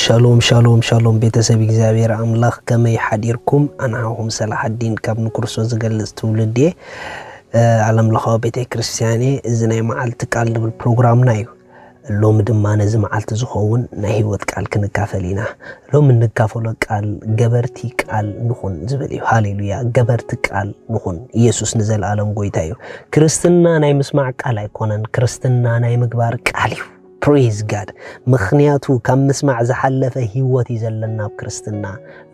ሻሎም ሻሎም ሻሎም፣ ቤተሰብ እግዚኣብሔር ኣምላኽ፣ ከመይ ሓዲርኩም? ኣንሓኹም ሰላሓዲን ካብ ንክርስቶስ ዝገልጽ ትውልድ እየ። ዓለም ለኻዊ ቤተ ክርስቲያን እየ። እዚ ናይ መዓልቲ ቃል ዝብል ፕሮግራምና እዩ። ሎሚ ድማ ነዚ መዓልቲ ዝኸውን ናይ ህይወት ቃል ክንካፈል ኢና። ሎሚ እንካፈሎ ቃል ገበርቲ ቃል ንኹን ዝብል እዩ። ሃሌሉያ! ገበርቲ ቃል ንኹን። ኢየሱስ ንዘለኣለም ጎይታ እዩ። ክርስትና ናይ ምስማዕ ቃል ኣይኮነን። ክርስትና ናይ ምግባር ቃል እዩ። ፕሬዝ ጋድ። ምኽንያቱ ካብ ምስማዕ ዝሓለፈ ህይወት እዩ ዘለና ኣብ ክርስትና።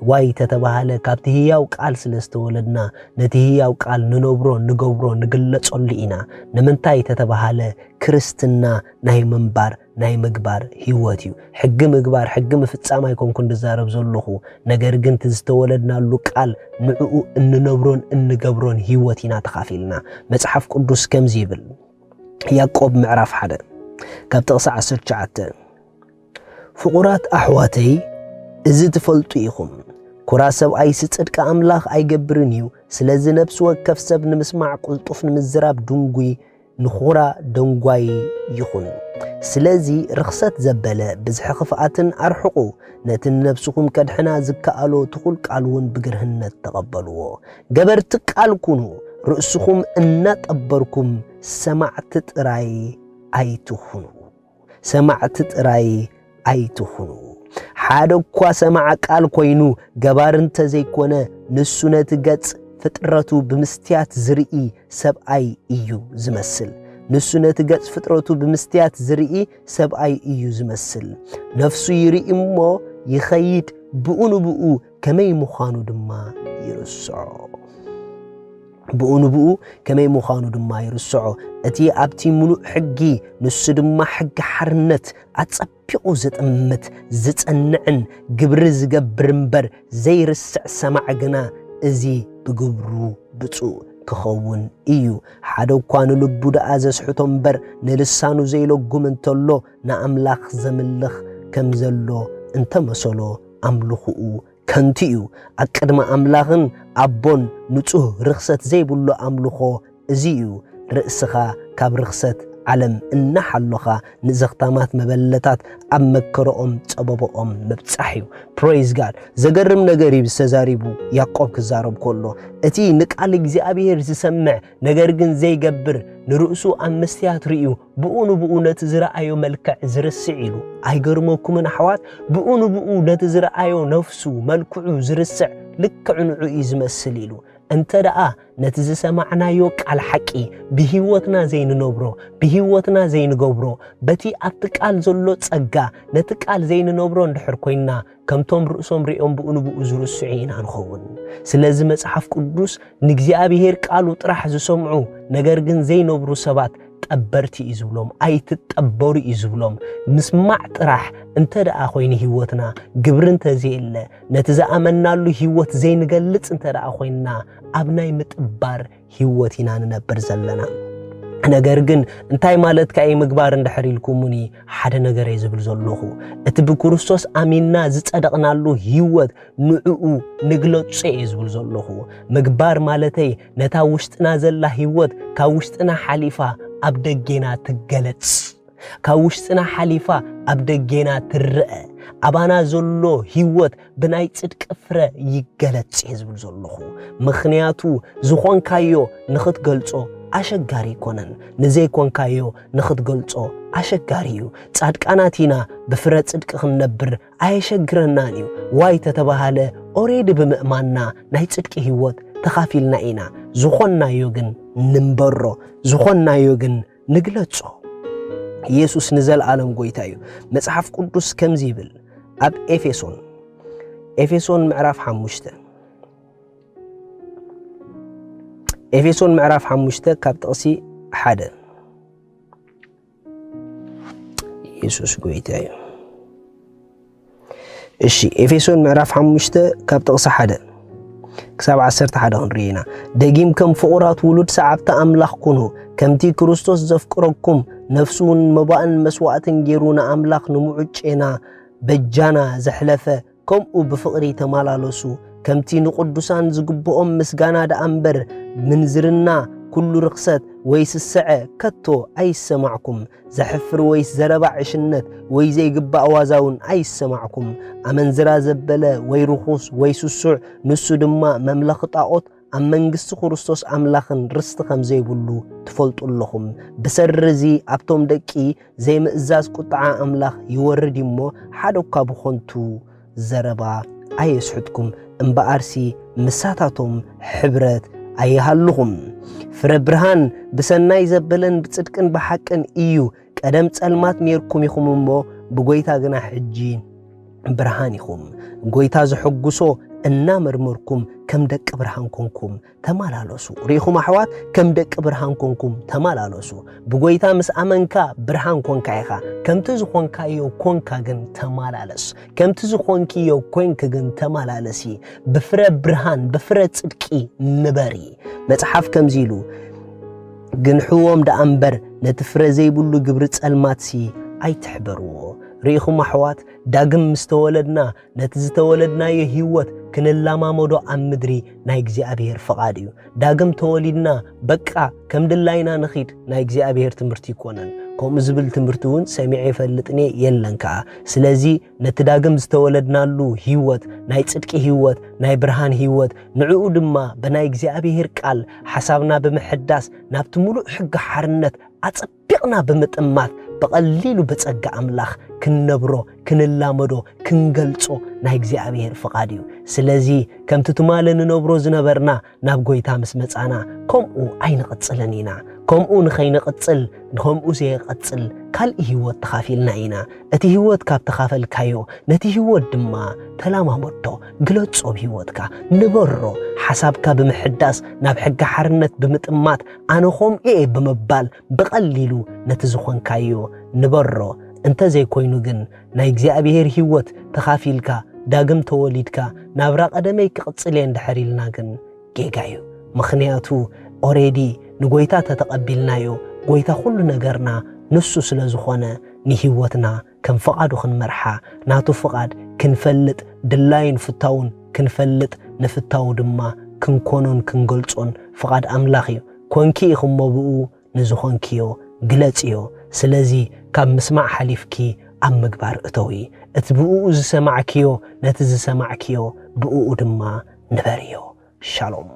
ዋይ ተተባሃለ ካብቲ ህያው ቃል ስለ ዝተወለድና ነቲ ህያው ቃል ንነብሮ፣ ንገብሮ፣ ንግለጸሉ ኢና። ንምንታይ ተተባሃለ ክርስትና ናይ ምንባር ናይ ምግባር ህይወት እዩ። ሕጊ ምግባር ሕጊ ምፍጻም ኣይኮንኩን ዝዛረብ ዘለኹ፣ ነገር ግን እቲ ዝተወለድናሉ ቃል ንዕኡ እንነብሮን እንገብሮን ህይወት ኢና ተኻፊልና። መጽሓፍ ቅዱስ ከምዚ ይብል፣ ያዕቆብ ምዕራፍ ሓደ ካብ ጥቕሲ ዓሰርተ ትሽዓተ፣ ፍቑራት ኣሕዋተይ፣ እዚ ትፈልጡ ኢኹም፣ ኩራ ሰብኣይሲ ጽድቂ ኣምላኽ ኣይገብርን እዩ። ስለዚ ነፍሲ ወከፍ ሰብ ንምስማዕ ቅልጡፍ፣ ንምዝራብ ድንጉይ፣ ንኹራ ደንጓይ ይኹን። ስለዚ ርኽሰት ዘበለ ብዝሒ ክፍኣትን ኣርሕቑ፣ ነቲ ንነፍስኹም ከድሕና ዝከኣሎ ትኹል ቃል እውን ብግርህነት ተቐበልዎ። ገበርቲ ቃል ኩኑ፣ ርእስኹም እናጠበርኩም ሰማዕቲ ጥራይ ኣይትኹኑ። ሰማዕቲ ጥራይ ኣይትኹኑ። ሓደ እኳ ሰማዕ ቃል ኮይኑ ገባሪ እንተ ዘይኮነ፣ ንሱ ነቲ ገጽ ፍጥረቱ ብምስትያት ዝርኢ ሰብኣይ እዩ ዝመስል። ንሱ ነቲ ገጽ ፍጥረቱ ብምስትያት ዝርኢ ሰብኣይ እዩ ዝመስል። ነፍሱ ይርኢ እሞ ይኸይድ፣ ብኡ ንብኡ ከመይ ምዃኑ ድማ ይርስዖ። ብኡ ንብኡ ከመይ ምዃኑ ድማ ይርስዖ። እቲ ኣብቲ ምሉእ ሕጊ፣ ንሱ ድማ ሕጊ ሓርነት፣ ኣጸቢቑ ዝጥምት፣ ዝጸንዕን ግብሪ ዝገብር እምበር ዘይርስዕ ሰማዕ ግና፣ እዚ ብግብሩ ብፁዕ ክኸውን እዩ። ሓደ እኳ ንልቡ ደኣ ዘስሕቶ እምበር፣ ንልሳኑ ዘይለጉም እንተሎ፣ ንኣምላኽ ዘምልኽ ከም ዘሎ እንተመሰሎ፣ ኣምልኹኡ ከንቱ እዩ። ኣብ ቅድሚ ኣምላኽን ኣቦን ንጹህ ርኽሰት ዘይብሉ ኣምልኾ እዚ እዩ። ርእስኻ ካብ ርኽሰት ዓለም እናሓሎኻ፣ ንዘኽታማት መበለታት ኣብ መከረኦም ጸበቦኦም ምብጻሕ እዩ። ፕሬዝ ጋድ። ዘገርም ነገር እዩ ዝተዛሪቡ ያዕቆብ ክዛረብ ከሎ። እቲ ንቃል እግዚኣብሔር ዝሰምዕ ነገር ግን ዘይገብር፣ ንርእሱ ኣብ መስትያት ርእዩ፣ ብኡ ንብኡ ነቲ ዝረኣዮ መልክዕ ዝርስዕ ኢሉ። ኣይገርመኩምን ኣሕዋት? ብኡ ንብኡ ነቲ ዝረኣዮ ነፍሱ፣ መልክዑ ዝርስዕ ልክዕ ንዑ እዩ ዝመስል ኢሉ። እንተ ደኣ ነቲ ዝሰማዕናዮ ቃል ሓቂ ብህይወትና ዘይንነብሮ፣ ብህይወትና ዘይንገብሮ፣ በቲ ኣብቲ ቃል ዘሎ ጸጋ ነቲ ቃል ዘይንነብሮ እንድሕር ኮይንና፣ ከምቶም ርእሶም ርእዮም ብኡ ንብኡ ዝርስዑ ኢና ንኸውን። ስለዚ መጽሓፍ ቅዱስ ንእግዚኣብሔር ቃሉ ጥራሕ ዝሰምዑ፣ ነገር ግን ዘይነብሩ ሰባት ጠበርቲ እዩ ዝብሎም፣ ኣይትጠበሩ እዩ ዝብሎም። ምስማዕ ጥራሕ እንተ ደኣ ኮይኑ ህይወትና፣ ግብሪ እንተ ዘየለ፣ ነቲ ዝኣመናሉ ህይወት ዘይንገልጽ እንተ ደኣ ኮይንና፣ ኣብ ናይ ምጥባር ህይወት ኢና ንነብር ዘለና። ነገር ግን እንታይ ማለትካ እዩ ምግባር እንድሕር ኢልኩሙኒ፣ ሓደ ነገር እየ ዝብል ዘለኹ። እቲ ብክርስቶስ ኣሚንና ዝጸደቕናሉ ህይወት ንዕኡ ንግለጾ እየ ዝብል ዘለኹ። ምግባር ማለተይ ነታ ውሽጥና ዘላ ህይወት ካብ ውሽጥና ሓሊፋ ኣብ ደጌና ትገለጽ። ካብ ውሽጥና ሓሊፋ ኣብ ደጌና ትረአ። ኣባና ዘሎ ህይወት ብናይ ጽድቂ ፍረ ይገለጽ እየ ዝብል ዘለኹ። ምኽንያቱ ዝኾንካዮ ንኽትገልጾ ኣሸጋሪ ኣይኮነን። ንዘይኮንካዮ ንኽትገልጾ ኣሸጋሪ እዩ። ጻድቃናት ኢና፣ ብፍረ ጽድቂ ክንነብር ኣየሸግረናን እዩ። ዋይ ተተባሃለ ኦሬዲ ብምእማንና ናይ ጽድቂ ህይወት ተኻፊልና ኢና። ዝኾንናዮ ግን ንንበሮ፣ ዝኾንናዮ ግን ንግለጾ። ኢየሱስ ንዘለኣለም ጎይታ እዩ። መጽሓፍ ቅዱስ ከምዚ ይብል ኣብ ኤፌሶን፣ ኤፌሶን ምዕራፍ ሓሙሽተ፣ ኤፌሶን ምዕራፍ ሓሙሽተ ካብ ጥቕሲ ሓደ። ኢየሱስ ጎይታ እዩ። እሺ፣ ኤፌሶን ምዕራፍ ሓሙሽተ ካብ ጥቕሲ ሓደ ክሳብ ዓሰርተ ሓደ ክንርኢ ኢና። ደጊም ከም ፍቑራት ውሉድ ሰዓብቲ ኣምላኽ ኩኑ፣ ከምቲ ክርስቶስ ዘፍቅረኩም፣ ነፍሱ እውን መባእን መስዋእትን ገይሩ ንኣምላኽ ንምዑጨና በጃና ዘሕለፈ፣ ከምኡ ብፍቕሪ ተመላለሱ። ከምቲ ንቅዱሳን ዝግብኦም ምስጋና ደኣ እምበር፣ ምንዝርና፣ ኩሉ ርኽሰት፣ ወይ ስስዐ ከቶ ኣይሰማዕኩም። ዘሕፍር ወይ ዘረባ ዕሽነት ወይ ዘይግባእ ዋዛ እውን ኣይሰማዕኩም። ኣመንዝራ ዘበለ ወይ ርኹስ ወይ ስሱዕ፣ ንሱ ድማ መምለኺ ጣዖት፣ ኣብ መንግስቲ ክርስቶስ ኣምላኽን ርስቲ ከም ዘይብሉ ትፈልጡ ኣለኹም። ብሰሪ እዚ ኣብቶም ደቂ ዘይምእዛዝ ቁጥዓ ኣምላኽ ይወርድ እዩ እሞ፣ ሓደ እኳ ብኾንቱ ዘረባ ኣየስሕትኩም፣ እምበኣርሲ ምሳታቶም ሕብረት ኣይሃልኹም። ፍረ ብርሃን ብሰናይ ዘበለን ብጽድቅን ብሓቅን እዩ። ቀደም ጸልማት ኔርኩም ኢኹም እሞ፣ ብጎይታ ግና ሕጂ ብርሃን ኢኹም። ጎይታ ዘሐጉሶ እናመርመርኩም ከም ደቂ ብርሃን ኮንኩም ተመላለሱ። ርኢኹም ኣሕዋት፣ ከም ደቂ ብርሃን ኮንኩም ተመላለሱ። ብጎይታ ምስ ኣመንካ ብርሃን ኮንካ ኢኻ። ከምቲ ዝኾንካዮ ኮንካ ግን ተመላለስ። ከምቲ ዝኾንክዮ ኮንክ ግን ተመላለሲ። ብፍረ ብርሃን፣ ብፍረ ጽድቂ ንበሪ። መጽሓፍ ከምዚ ኢሉ፣ ግንሕዎም ደኣ እምበር ነቲ ፍረ ዘይብሉ ግብሪ ጸልማትሲ ኣይትሕበርዎ። ርኢኹም ኣሕዋት፣ ዳግም ምስ ተወለድና ነቲ ዝተወለድናዮ ህይወት ክንላማመዶ ኣብ ምድሪ ናይ እግዚኣብሔር ፍቓድ እዩ። ዳግም ተወሊድና በቃ ከም ድላይና ንኺድ ናይ እግዚኣብሔር ትምህርቲ ይኮነን። ከምኡ ዝብል ትምህርቲ እውን ሰሚዐ ይፈልጥን እየ፣ የለን ከኣ። ስለዚ ነቲ ዳግም ዝተወለድናሉ ህይወት፣ ናይ ጽድቂ ህይወት፣ ናይ ብርሃን ህይወት፣ ንዕኡ ድማ ብናይ እግዚኣብሔር ቃል ሓሳብና ብምሕዳስ ናብቲ ምሉእ ሕጊ ሓርነት ኣጸቢቕና ብምጥማት ብቐሊሉ ብጸጋ ኣምላኽ ክንነብሮ፣ ክንላመዶ፣ ክንገልጾ ናይ እግዚኣብሔር ፍቓድ እዩ። ስለዚ ከምቲ ትማሊ ንነብሮ ዝነበርና ናብ ጎይታ ምስ መጻና ከምኡ ኣይንቕጽልን ኢና። ከምኡ ንኸይንቕጽል፣ ከምኡ ዘየቐጽል ካልእ ህይወት ተኻፊልና ኢና። እቲ ህይወት ካብ ተኻፈልካዮ፣ ነቲ ህይወት ድማ ተላማመዶ፣ ግለጾ ብህይወትካ፣ ንበሮ። ሓሳብካ ብምሕዳስ ናብ ሕጊ ሓርነት ብምጥማት ኣነ ኸምኡ እየ ብምባል ብቐሊሉ ነቲ ዝኾንካዮ ንበሮ። እንተ ዘይኮይኑ ግን ናይ እግዚኣብሔር ህይወት ተኻፊልካ ዳግም ተወሊድካ ናብራ ቀደመይ ክቕጽል እየ እንድሕር ኢልና ግን ጌጋ እዩ። ምኽንያቱ ኦሬዲ ንጎይታ ተተቐቢልናዮ፣ ጎይታ ኩሉ ነገርና ንሱ ስለ ዝኾነ ንህይወትና ከም ፍቓዱ ክንመርሓ፣ ናቱ ፍቓድ ክንፈልጥ፣ ድላዩን ፍታውን ክንፈልጥ፣ ንፍታው ድማ ክንኮኖን ክንገልጾን ፍቓድ ኣምላኽ እዩ። ኮንኪ ኢኹሞ ብኡ ንዝኾንክዮ ግለጽዮ። ስለዚ ካብ ምስማዕ ሓሊፍኪ ኣብ ምግባር እተዊ። እቲ ብእኡ ዝሰማዕክዮ ነቲ ዝሰማዕክዮ ብእኡ ድማ ንበርዮ። ሻሎም።